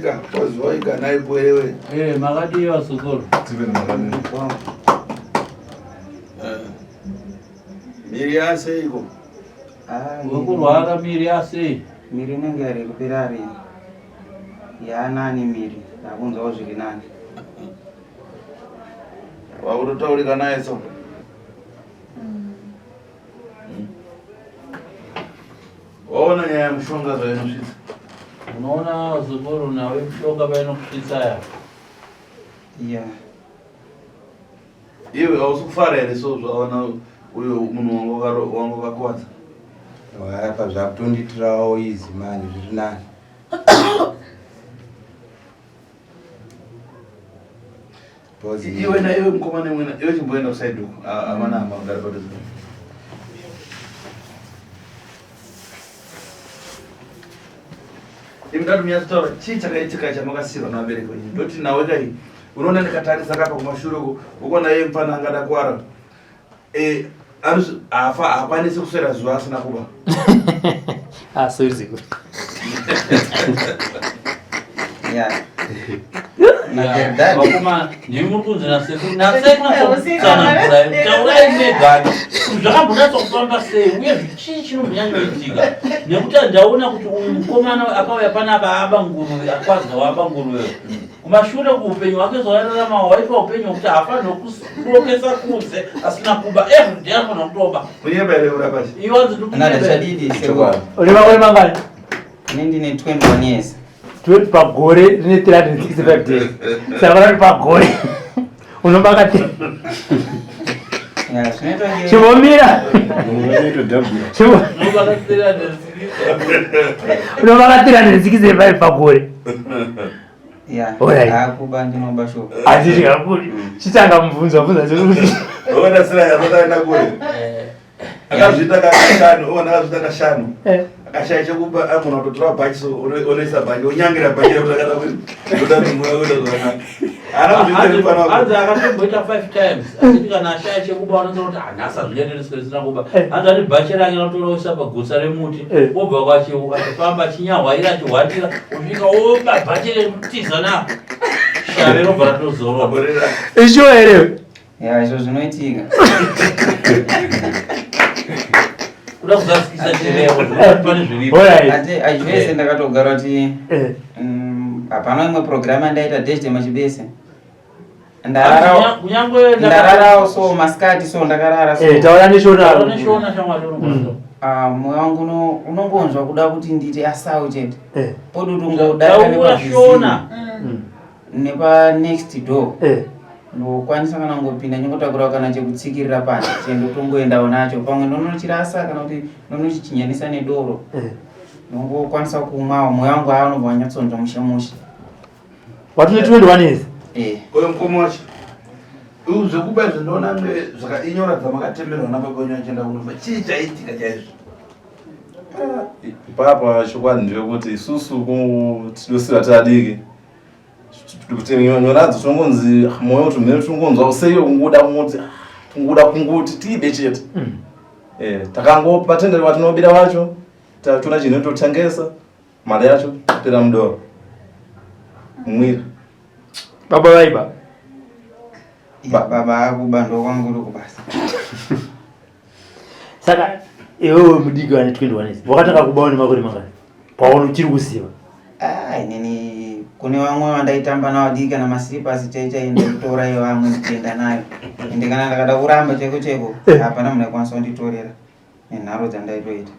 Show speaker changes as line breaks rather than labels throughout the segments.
Tasvika kwaziwai kana ipwerewe.
Eh, makadii vazukuru?
Tive makadii.
Eh. Miri yaseiko?
Ah,
Wekurwara miri yasei?
Miri inenge yari kupera rini. Yaanani miri, ndakunzwawo zviri nani.
Wakutotaurika naye so. Waona nyaya yemushonga zvainosvitsa.
Unoona vazukuru nawe mushonga vainokusvitsa ya.
Yeah.
Iwe hausi kufara here so zvaona uyo munhu wanga wakakuwadza?
Apa zvakutondiitirawo izi manje zviri nani.
Iwe na iwe mukoma nemwena iwe chimboenda kusaidi uko amana hama ugare padhuze. Imi ndati munyatsotaura chii chakaitika chamakasirwa navabereki venyu ndoti nawe kai unoona ndikatarisa kapa kumashure uko ukuona iye mufana angada kuwara eh, hafa haakwanisi kuswera zuva asina kuba.
Ah, sorry sekuru.
Yeah.
Vakoma ndimi muri kunzi nasekuru nasekuru tsanangurai taurai mega zvakambonatsa kufamba sei uye chii chinombonyanyoitika nekuti ndaona kuti uyu mukomana akauya panapa aba nguruve akwadza waba nguruve kumashure kuupenyu hwake zvawairarama waipa upenyu hwekuti haafanirwe kurokesa kunze asina kuba everyday anofanira kutoba
Kunyeba here urapa chi?
iwanzi
Another chadidi sekuru.
Une makore mangani?
Ini ndine 21 years.
20 pagore rine 365 days. Saka vanoti pagore unobaka
Yeah, zvinoitwa nge
chimbomira. Chimbo- Unobaka 365 pagore.
Yeah.
Alright.
Akuba ndinoba shuwa.
Handiti kakuri. Chitanga mubvunzo bvunza chekuti.
Ona sira yakatoenda kure. Akazviita kashanu, ona akazviita kashanu.
Eh.
Akashaya chekuba agona kutotora bhachi so onoisa bhachi onyangira bhachi rekuti akada kuti ndoda kuti mweya uite zvakanaka. Haana kuzviita nekufana
Hanzi akatomboita 5 times achiti kana ashaya chekuba unotora kuti hanhasi hazvingaendereswe risina kuba. Hanzi ane bhachi rake ranotora oisa pagutsa remuti
Eh.
obva kwache achifamba achinyahwaira achihwandira kusvika oba bhachi rekutiza na shave robva ratozorora.
Gorera.
Ishuwa here?
Yeah, izvo zvinoitika.
Kuda kuzadzikisa chirevo zvekuti pane zviripo.
Alright.
Ati azvese ndakatogara kuti
Eh.
hapana imwe program yandaita Thursday machibese. Ndararawo
Kunyangwe
ndararawo so masikati so ndakarara so.
Eh, taura neshona.
neshona shamwari unogona.
Ah, moyo wangu unongonzwa kuda kuti ndiite asawu chete.
Eh.
Podo tongodarika
Taura shona.
Nepa next door.
Eh.
Ndokwanisa kana kungopinda ndingotakura kana chekutsikirira panze chendo tongoendawo nacho pamwe ndonochirasa kana kuti ndonochichinjanisa nedoro.
Eh.
Ndongokwanisa kumwawo moyo wangu haa unobva wanyatsonzwa mushe mushe.
Watine 21 years.
Eh.
Oyo mukoma wacho. Uyu zvekuba izvo ndoona nge zvakainyora dzamakatemerwa nababa wenyu achienda kunofa. Chii chaitika chaizvo?
Ipapa chokwadi ndechekuti isusu tinosira tadiki kuti nyoradzo tinongonzi moyo kuti mhene tinongonzwa seiyo kungoda kungoti kungoda kungoti tiibe chete eh takangopa tendero watinobira wacho tatora chinhu totengesa mari yacho topera mudoro mwira
Baba vaiba.
Baba akuba ndokwangu uri kubasa.
Saka iwewe mudiki wane 21 years wakatanga kuba une makore mangani? Paona uchiri kuziva.
Ah, inini kune vamwe vandaitamba navo diki kana maslippers chai chai ndaitora ivo vamwe ndichienda nayo. Ende kana ndakada kuramba chaiko chaiko hapana munhu aikwanisa kunditorera nenharo dzandaitoita.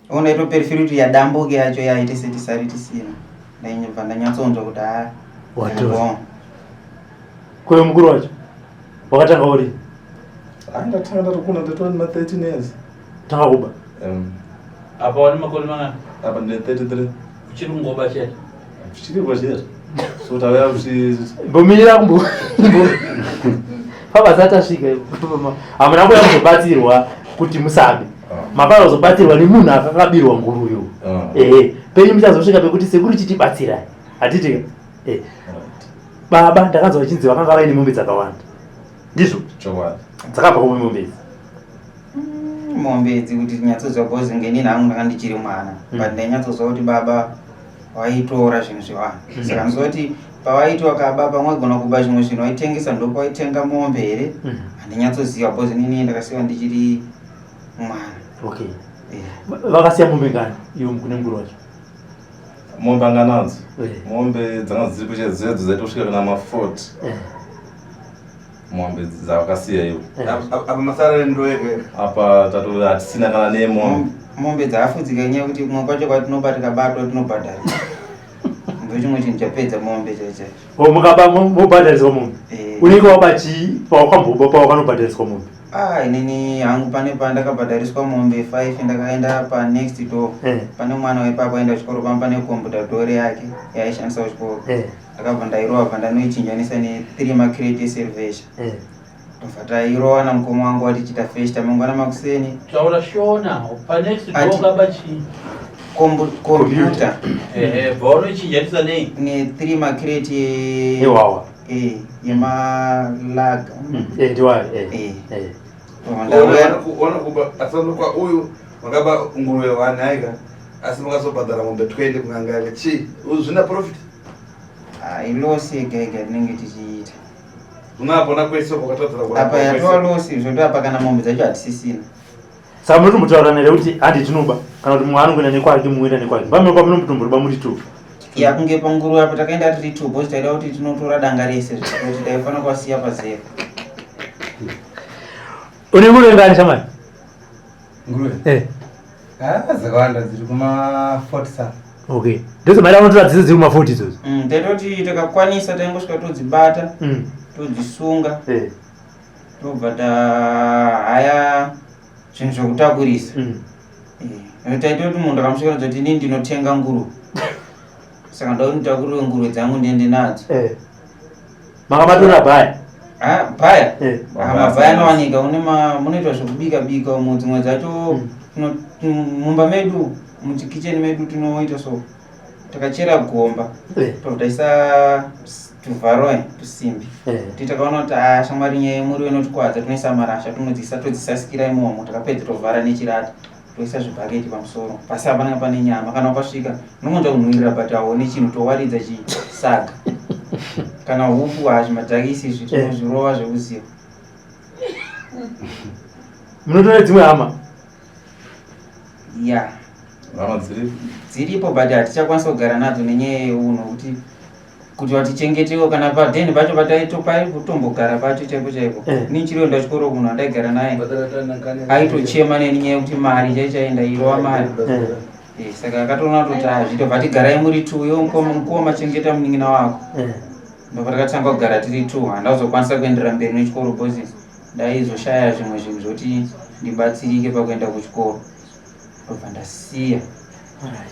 O ndaitoperifiri kuti yadambuke yacho yaite setisari tisina. Ndaibva ndanyatsonzwa kuti haa.
Watora. Koyo mukuru wacho wakatanga uri
Ah, ndatanga ndatokuna ndatora nema 13 years.
tanga kuba.
Apa wane makore mangani?
Apa ndine 33.
Uchiri kungoba chete.
Chiripo chete. So tauya kuti
Mbomira kumbo. Pabasa atasvika hamuna kuya kuzobatsirwa kuti musabe. Mapara kuzobatsirwa nemunhu akakabirwa nguruyo. Ehe, penyu muchazosvika pekuti sekuru chitibatsirai. Hatiti eh. Baba ndakanzwa vachinzi vakanga vaine mombe dzakawanda. Ndizvo?
Chokwadi.
Dzakabva kupi mombe idzi?
Mombe idzi kuti ndinyatsoziva because ngenini hangu ndanga ndichiri mwana. But ndainyatsoziva kuti baba Waitora zvinhu zvevanhu. Saka ndinoti pawaiti wakaba pamwe waigona kuba zvimwe zvinhu waitengesa ndopawaitenga mombe here? Handinyatsoziva because inini ndakasiwa ndichiri mwana.
Okay. Vakasiya mombe ngani iwe kune mukuru wacho?
Mombe anga nadzo. Mombe dzanga dziripo chaidzo dzaitosvika kana ma 40. Mombe dzavakasiya ivo.
Apa masara ndoega.
Apa tato hatisina kana nemombe.
Mombe dzafudzika inyaya yekuti kumwe kwacho kwatinoba tikabatwa tinobhadhara. Ndochimwe chinhu chapedza mombe chaicho.
O mukaba mobhadhariswa mombe. Unenge waba chii pawakamboba pawakanobhadhariswa mombe?
Ah, inini hangu pane pandakabhadhariswa mombe 5 ndakaenda pa next door. Pane mwana wepapo aenda kuchikoro pamba pane computer door yake yaishandisa kuchikoro. Ndakabva ndairova bva ndanoichinjanisa ne 3 macrate eservesha. Ndobva tairowa namukoma wangu watichiita festa mangwana makuseni.
Taura shona pa next door kaba chii?
Computer.
Ehe, bva unoichinjanisa nei?
Ne 3 macrate
yewawa.
Yemalaga.
Ndiwayo.
Ona kuba asanukwa uyu makaba nguruve one haika asi makazobhadhara mombe 20 kun'anga yake chii zvina profit?
Ilosi yega yega tinenge tichiita.
Unapona kwese kwakatadzira
kurapa. Apa yatova losi zvoto apa kana mombe dzacho hatisisina.
Saka munotombotaurana here kuti handi tinoba kana kuti mumwe anongoenda nekwake mumwe oenda nekwake. Pamwe pamunotomborba muri two.
Ya kunge panguruve apo takaenda tiri two because taida kuti tinotora danga rese zvekuti taifanira kuvasiya pazero.
Une nguruve ngani shamwari?
Nguruve? Eh. Ah, dzakawanda dziri kuma 40 some.
Okay. Ndidzo maida unotora dzese dziri kuma 40 idzodzo.
Taitoti takakwanisa taingosvika todzibata. Todzisunga.
Eh.
Tobva tahaya zvinhu zvekutakurisa. Taitoti munhu akamusvikira kuti inini ndinotenga nguruve. Saka ndoda kuti nditakurire nguruve dzangu ndiende nadzo.
Makamatora bhaya?
Ah, bhaya? Ah, mabhaya anowanika une munoitwa zvekubika bika umu dzimwe dzacho mumba medu muchikicheni medu tinoita so takachera gomba tobva taisa tuvharo tusimbi ti takaona kuti ah, shamwari nyaya yemuriwo inotikwadza tinoisa marasha tinodzisa todzisasikira imomo takapedza tovhara nechirata toisa zvibhaketi pamusoro pasi apananga pane nyama kana wakasvika unongonzwa kunhuwirira but hauone chinhu towaridza chisaga kana hufu hazvimadhakisi izvi tinozvirova zvekuziva.
Munotora dzimwe hama?
Ya.
Hama dziripo?
Dziripo but hatichakwanisa kugara nadzo nenyaya yeunhu kuti kuti vatichengetewo kana padheni pacho pataitombogara pacho chaipo chaipo. Ini chirionda chikoro munhu andaigara naye aitochema neni nyaya yekuti mari chaichaenda irova mari. Saka akatoona kuti hazvito vatigarai muri two iwe mukoma chengeta munin'ina wako. Ndobva takatanga kugara tiri two handazokwanisa kuenderera mberi nechikoro because ndaizoshaya zvimwe zvinhu zvekuti ndibatsirike pakuenda kuchikoro. Ndobva ndasiya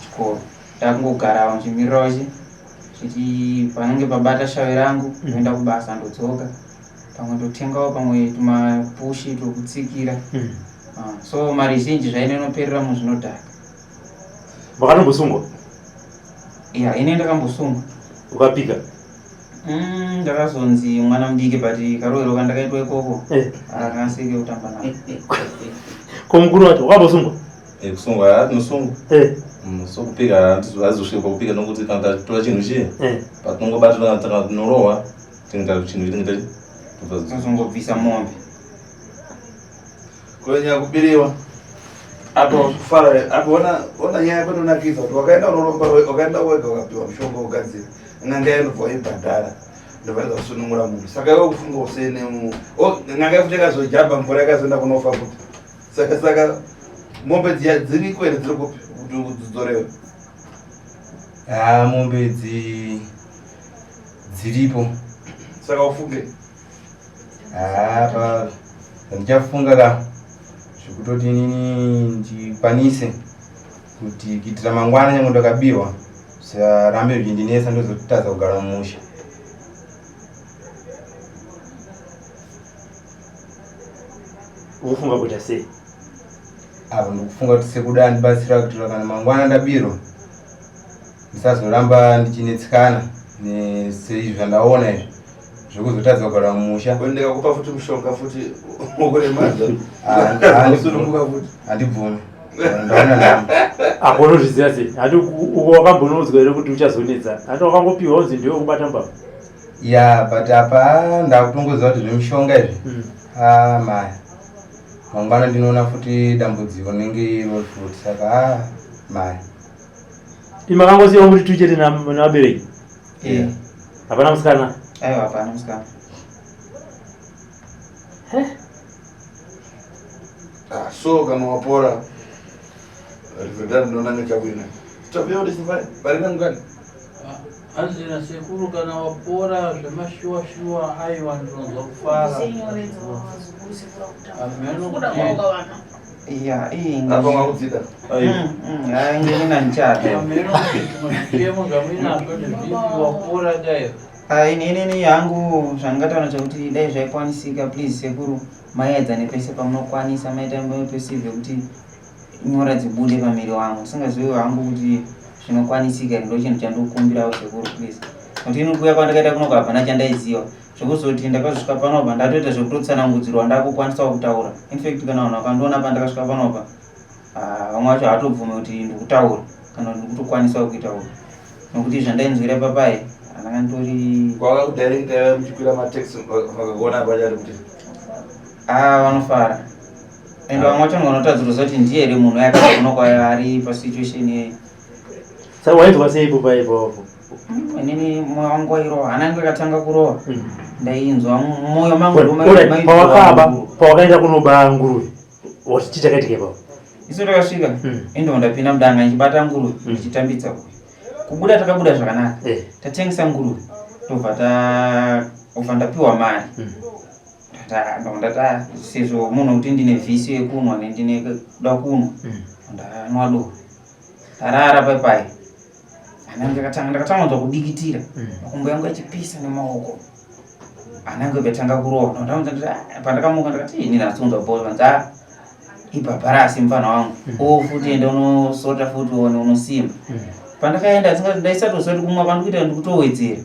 chikoro ndakungogarawo ndichimirirawo chiti panenge pabata shavi rangu ndoenda kubasa ndodzoka pamwe ndotengawo pamwe tumapushi twekutsikira. So mari zhinji zvainonoperera muzvinodhaka.
Makatombosungwa?
Ya, ini ndakambosungwa.
Ukapika?
Ndakazonzi mwana mudiki but karohero kandakaitwa ikoko akasike kutamba nako.
Ko mukuru wacho wakambosungwa?
Kusungwa tinosungwa. So kupika hatizosvika pakupika nokuti kana tatora chinhu chiye patinongobatira kana tinorohwa tinenge chinhu chinenge
tozongobvisa mombe.
Kunyanya kubiriwa apo kufara apo ona nyaya yako inonakidza kuti wakaenda unoromba wakaenda wega ukapiwa mushonga ugadzira n'anga yainobva waibhadhara ndobva kusunungura munhu saka iwe kufunga usene n'anga yafuti yakazojamba mvura yakazoenda kunofa futi saka mombe dziya dziriko here dziri kupi kuti dzidzorewe?
Ah, mombe dziripo.
Saka ufunge?
Ah, ndichafunga ka zvekutoti inini ndikwanise kuti kuitira mangwana nyange ndakabirwa zvisarambe zvichindinetsa ndozotadza kugara mumusha.
Ukufunga kuita sei?
Apa ndikufunga kuti sekuda andibatsira kuitira kana mangwana ndabirwa ndisazoramba ndichinetsekana neseizvi zvandaona izvi zvekuzotadza kugara mumusha.
Ndikakupa futi mushonga futi wokuremadza. Usununguka futi.
Handibvumi. Ndaona nhamo.
Ako unozviziva sei? Handi uko wakambonoudzwa here kuti uchazonetsa? Handi wakangopiwa unzi ndiwe kubata mbavha?
Ya, but apa ndakutongoziva kuti zvemishonga izvi. Ah, maya. Mangwana ndinoona futi dambudziko rinenge iro futi saka ah, maya.
Imi makangosiyiwa muri tu chete nevabereki?
Eh.
Hapana musikana?
Aiwa, hapana musikana.
Ah, so kana wapora rivhedhani ndinoona nechabwina tobviwa kuti safari vari nangani.
Hanzi nasekuru kana wapora zvemashuwa shuwa, aiwa ndinonzwa kufara. Hameno kuti
Ya, iyi
Apa mwakudzida.
Hayi, ndichada.
Hameno kuti zvimwe zvichemo zvamuinazvo ndezvipi wapora dai.
Inini hangu zvandingataura chekuti dai zvaikwanisika, please sekuru, maiedza nepese pamunokwanisa, maita pesive kuti nyora dzibude pamiri wangu. Ndisingazivi hangu kuti zvinokwanisika here, ndo chinhu chandikukumbirawo sekuru, please, nokuti ini kuuya kwandakaita kunoko hapana chandaiziva. Zvekuzoti ndakazosvika panopa ndatoita zvekutotsanangudzirwa, ndakukwanisawo kutaura. Infact kana vanhu vakandiona pandakasvika panopa, ah, vamwe vacho haatobvume kuti ndikutaura kana kuti ndikutokwanisawo kuitaura, nokuti zvandainzwira papai handanga nditori.
Kwakakudirecta muchikwira mataxi vakakuona pachari kuti
Ah, vanofara, and vamwe vacho vanotadza kuziva kuti ndiye here munhu yakabva kuno kwayo ari pasituation yei.
Saka wainzwa sei ipo paipopo?
Inini moyo wangu wairova, hana yangu yakatanga kurova, ndainzwa mwoyo mangu
Alright, pawakaba, pawakaenda kunoba nguruve, wati chii chakaitika ipapo?
Isu takasvika, indo ndapinda mudanga ndichibata nguruve, ndichitambidza uyu. Kubuda takabuda zvakanaka. Tatengesa nguruve, tobva ta obva ndapiwa mari. Ndati sezvo munhu kuti ndine vhisi yekunwa nendine kuda kunwa, ndanwa doro, ndarara paipai. Hana yangu yakatanga, ndakatanga kunzwa kudikitira, makumbo yangu achipisa nemaoko, hana yangu ikatanga kurova. Ndaunza ndati, "Ah," pandakamuka ndakati ini nhasi unzwa bho vanzi, "Ah, ibhabharasi mufana wangu o futi, enda unosota futi uone unosimba." Pandakaenda ndaisatoziva kuti kumwa kwandikuita ndikutowedzera.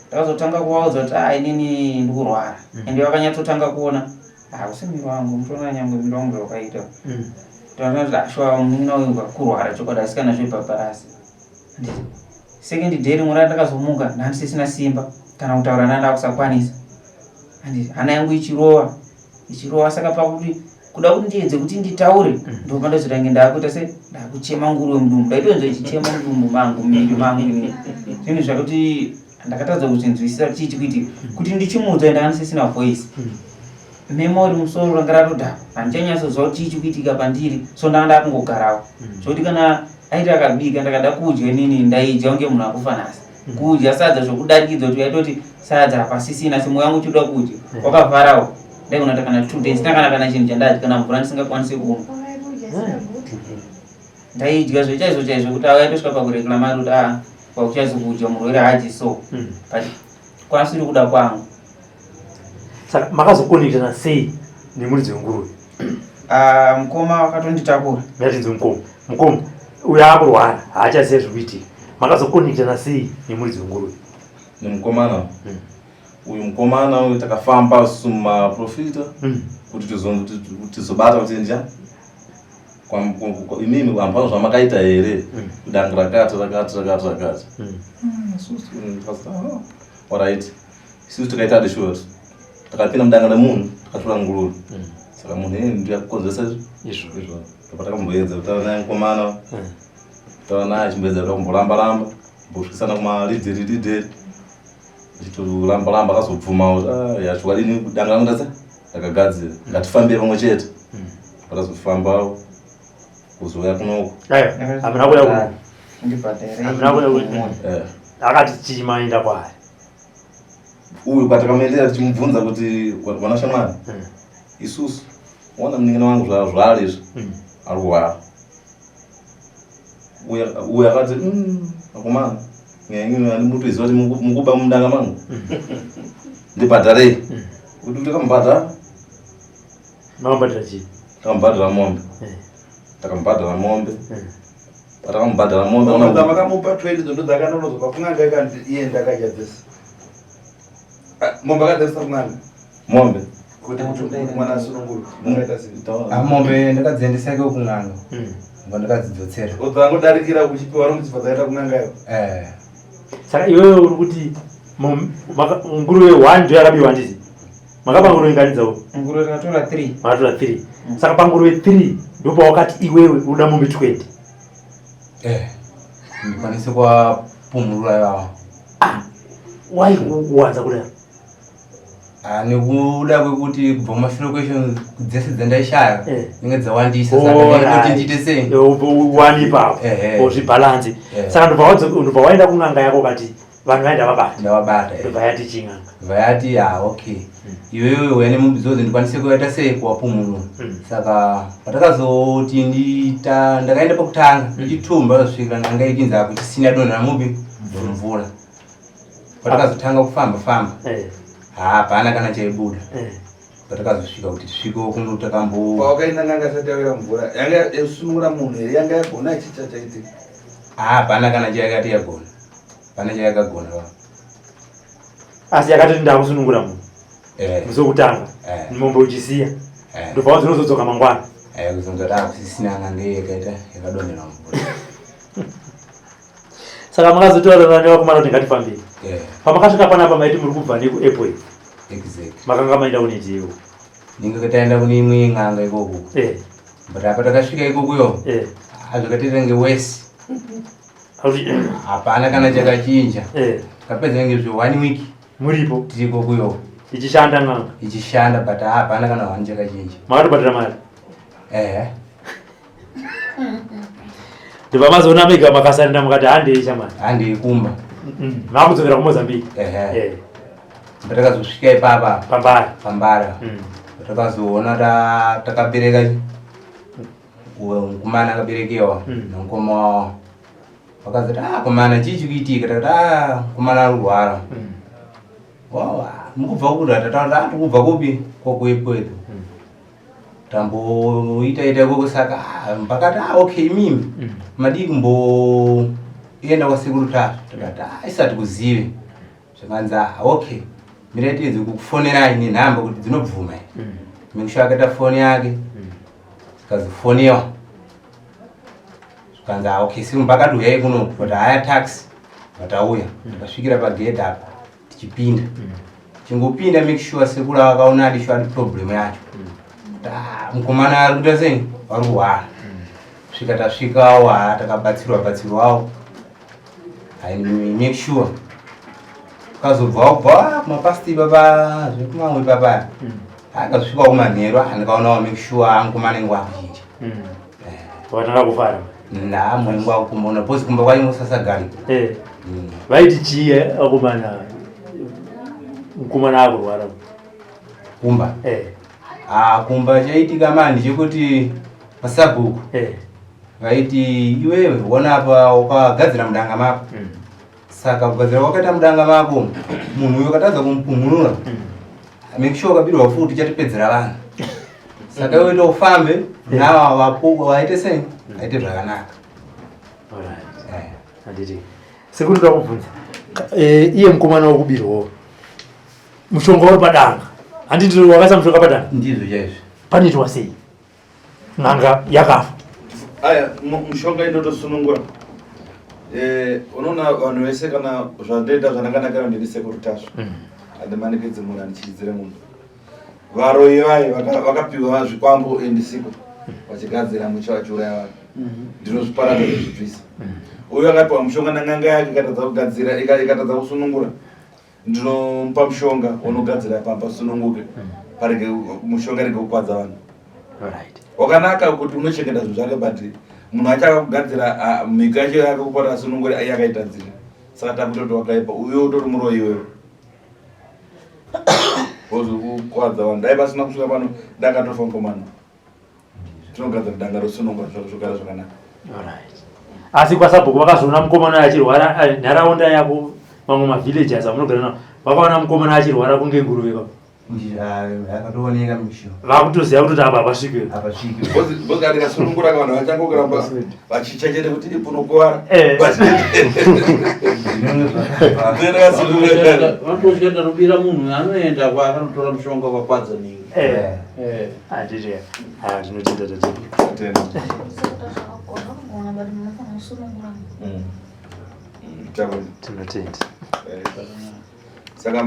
Ndakazotanga kuvaudza kuti a inini ndikurwara, ende vakanyatsotanga kuona hausi miri wangu, mutoona nyangwe miri wangu zvawakaita. Taona kuti ashwa munin'ina uyu kurwara chokwadi, asi kana zvebhabharasi. Second day rimwe randakazomuka ndandisisina simba kana kutaura, ndanda kusakwanisa, hana yangu ichirova ichirova. Saka pakuti kuda kuti ndiedze kuti nditaure, ndobva ndazotange ndakuita se ndakuchema nguruve mudumbu. Ndaitonzwa ichichema mudumbu mangu, mumiri mangu inini. Zvinhu zvakuti ndakatadza kuzvinzwisisa kuti chii chikuitika. Kuti ndichimuudza ndanga ndisisina voice, memory musoro ranga ratodhakwa, handichanyatsoziva kuti chii chikuitika pandiri. So ndanga ndakungogarawo zvokuti kana aiti akabika ndakada kudya, inini ndaidya kunge munhu akufa nhasi. Kudya sadza zvokudarikidza kuti waitoti sadza hapasisina, asi mwoyo wangu uchida kudya wakavharawo. Ndaigona kuita kana 2 days sina kana chinhu chandadya, kana mvura ndisingakwanisi kumwa. Ndaidya zvechaizvo chaizvo kuti aitosvika pakureclama kuti a kwakuchazi kudya murwere haadyi so, but kwasiri kuda kwangu.
Saka makazokonekitana sei nemuridzi wenguruve?
Ah, mukoma wakatonditakura.
Ngatinzi mukoma, mukoma uyo akurwara haachaziva zviri kuitika, makazokonekitana sei nemuridzi wenguruve?
Nemukomana uyu, mukomana uyu takafamba isusu mumaprofita kuti tizobata kuti nja imimi hapana zvamakaita here danga rakati rakati rakati rakati. Isusu tikazoti, "Ah, alright." Isusu tikaita adishort, takapinda mudanga remunhu, takatora nguruve. Saka munhu iyeye ndiye akukonzeresa
izvo.
Izvo ndobva takamboedza kutaura naye mukomana, kutaura naye achimboedza kuda kumboramba ramba, kumbosvikisana kumalidheri lidheri, achitoramba ramba. Akazobvuma kuti, "Ah, ya chokwadi ini danga rangu ndasa ndakagadzira, ngatifambire pamwe chete." Patazofamba kuzouya kunoku.
Aiwa, hamuna kuuya kuno.
Ndibhadharei.
Hamuna kuuya kuno. Akati chii maenda kwaari?
Uyu patakamuendera tichimubvunza kuti wana shamwari, isusu ona munin'ina wangu zvaari izvi, ari kurwara uyu. Akati, akomana, nyaya yenyu handimutoiziva kuti mukuba mudanga mangu, ndibhadharei." Kuti takamubhadhara.
Makamubhadhara chii?
Takamubhadhara mombe. Takamubhadhara mombe. Patakamubhadhara mombe
Mombe makamupa 20 dzo ndodzakanonozopa kun'anga, ikanzi iye ndakadya dzese. Ah, mombe akadzarisa kun'anga.
Mombe.
Kuti kuti mwana asunungurwe. Mungaita sei?
Ah, mombe ndakadziendesa iko kun'anga. Ngo ndakadzidzotsera.
Odzangodarikira kuchipiwa romudzibva dzaenda kun'anga iyo.
Eh.
Saka iwewe uri kuti nguruve 1 ndiyo yakabiwa handiti? Makaba nguruve ngani dzavo?
Nguruve takatora 3.
Makatora 3. Saka panguruve 3 ndopawakati iwewe unoda mombe 20.
Eh. Ndikwanise kuwapumurura iwawa.
Ah, why kuwanza kudaro?
Ah, nekuda kwekuti kubva kumashure kwesho dzese dzandaishaya
Eh.
dzinge dzawandisa saka ndaingoti ndiite sei
Wani ipapo.
Ehe.
Ozvibhalansi.
Eh.
Saka ndobva waenda kun'anga yako ukati vanhu vaenda vabata.
Ndavabata.
Ndobva yati ching'anga.
Vayati ah okay. Iwewe uya nemombe dzodzo ndikwanise kuvaita sei kuwapumurura. Saka patakazoti ndita ndakaenda pakutanga ndichitumba kusvikira n'anga ichinzi hakuchisina donha mupi mvura. Patakazotanga kufamba famba. Hapana kana chaibuda. Patakazosvika kuti tisvike kuno takambo
Pawakaenda n'anga isati yawira mvura yanga yasunungura munhu here yanga yagona chicha chaitika.
Hapana kana chayakati yagona. Pana chayakagona va.
Asi yakatoti ndakusunungura munhu.
Eh.
Musi wekutanga.
Eh.
Mombe uchisiya.
Eh.
Ndobva dzinozodzoka mangwana.
Eh, kuzonzwa takusisina n'anga yakaita yakadonhera mvura.
Saka makazotaurana nevakomana kuti ngatifambei.
Eh.
Pamakasvika panapa maiti muri kubva nekuAirport.
Exactly.
Makanga maenda kunetewo.
Ninge taenda kune imwe n'anga ikoko.
Eh.
But apa takasvika ikokoyo.
Eh.
Zvakatoita kunge worse.
Akuti,
Hapana kana chakachinja.
Eh.
Takapedza kunge zve 1 week.
Muripo.
Tiri ikokoyo.
Ichishanda n'anga.
Ichishanda but hapana kana one chakachinja.
Makatobhadhara mari.
Eh.
Ndobva mazoona mega makasarenda mukati handei chamani.
Handei kumba.
Makudzokera kuMozambique.
Ehe.
Eh.
Patakazosvika ipapa.
Pambara.
Pambara. Takazoona takabereka mukomana akaberekewa nomukoma wavo. Vakazoti ah komana chii chikuitika takati ah mukomana ari kurwara. Wow, mukubva kupi tataura ah tikubva kupi kokuEpworth. Tamboita ita ikoko saka pakati ah okay imimi madii kumboenda kwasekuru Tasvu takati ah isati kuzive. Zvakanzi ah okay mirai tiedze kukufonerai nenhamba kuti dzinobvuma here. Make sure akaita foni yake zikazofonewa zvikanzi ah okay simu pakati uyai kuno but haya taxi vatauya takasvikira pagate apa tichipinda chingopinda make sure sekuru akaona adi sure adi problem yacho Ah, mukomana ari kuita sei ari kurwara svika tasvikawo haa takabatsirwa batsirwawo I make sure kazobvawo bva kumapasti ipapa zvekumamwe ipapa akasvikawo kumanheru andikaonawo make sure mukomana ingu akuchinja
Wakatanga kufara.
ndaa mwengu akukumona because kumba kwacho musasagari
Eh. Vaiti chii akomana mukomana akurwara.
Kumba.
Eh.
Ah, kumba chaitika mani chekuti masabhuku
eh.
Vaiti iwewe wona apa ukagadzira mudanga mako saka kugadzira kwakaita mudanga mako munhu uyo ukatadza kumupumhunura make sure ukabirwa futi uchatipedzera vanhu saka iwe ita ufambe nawa vapuka vaite sei vaite zvakanaka.
Alright. Handiti. Sekuru ndoda kubvunza. Eh, iye mukomana wekubirwawo mushonga uri padanga handiti wakaisa mushonga padanga
ndizvo chaizvo
panoitwa sei n'anga yakafa
Aya, mushonga inotosunungura. Eh, unoona vanhu vese kana zvandoita zvandakanakira ndini sekuru Tasvu. Handimanikidzi munhu handichidzire munhu. Varoyi vaye vakapiwa zvikwambo endisiko vachigadzira mucha vachiuraya vanhu. Ndinozviparadza ndozvibvisa. Uyu akapiwa mushonga nan'anga yake ikatadza kugadzira ikatadza kusunungura. Ndinomupa mushonga unogadzira pamba sununguke. Parege mushonga rege kukwadza vanhu. Wakanaka kuti unochengeta zvinhu zvake but munhu acho akakugadzira mhiko yacho yakakupa kuti asunungure aiye akaitadzira. Saka takutoti wakaipa uyo utori muroyi iwewe. Wozokukwadza vanhu. Dai pasina kusvika pano ndakatofa mukomana. Tinogadzira danga rosunungwa zvogara zvakanaka.
Alright. Asi kwasabhuku vakazoona mukomana achirwara nharaunda yako mamwe mavillagers amunogara nawo vakaona mukomana achirwara kunge nguruve baba.
Akatooneka misho.
Vakutoziva kuti apa hapasvikwe.
Hapasvikwe.
Bozi ndikasunungura vanhu vachangoramba vachichechete kuti ipunokuvara.
Eh.
Vanotosvika ndanobira munhu anoenda kwaakanotora mushonga kwakwadza ningi.
Eh. Eh. Handiti. Ah, ndinotenda tatenda. Tinotenda.
Saka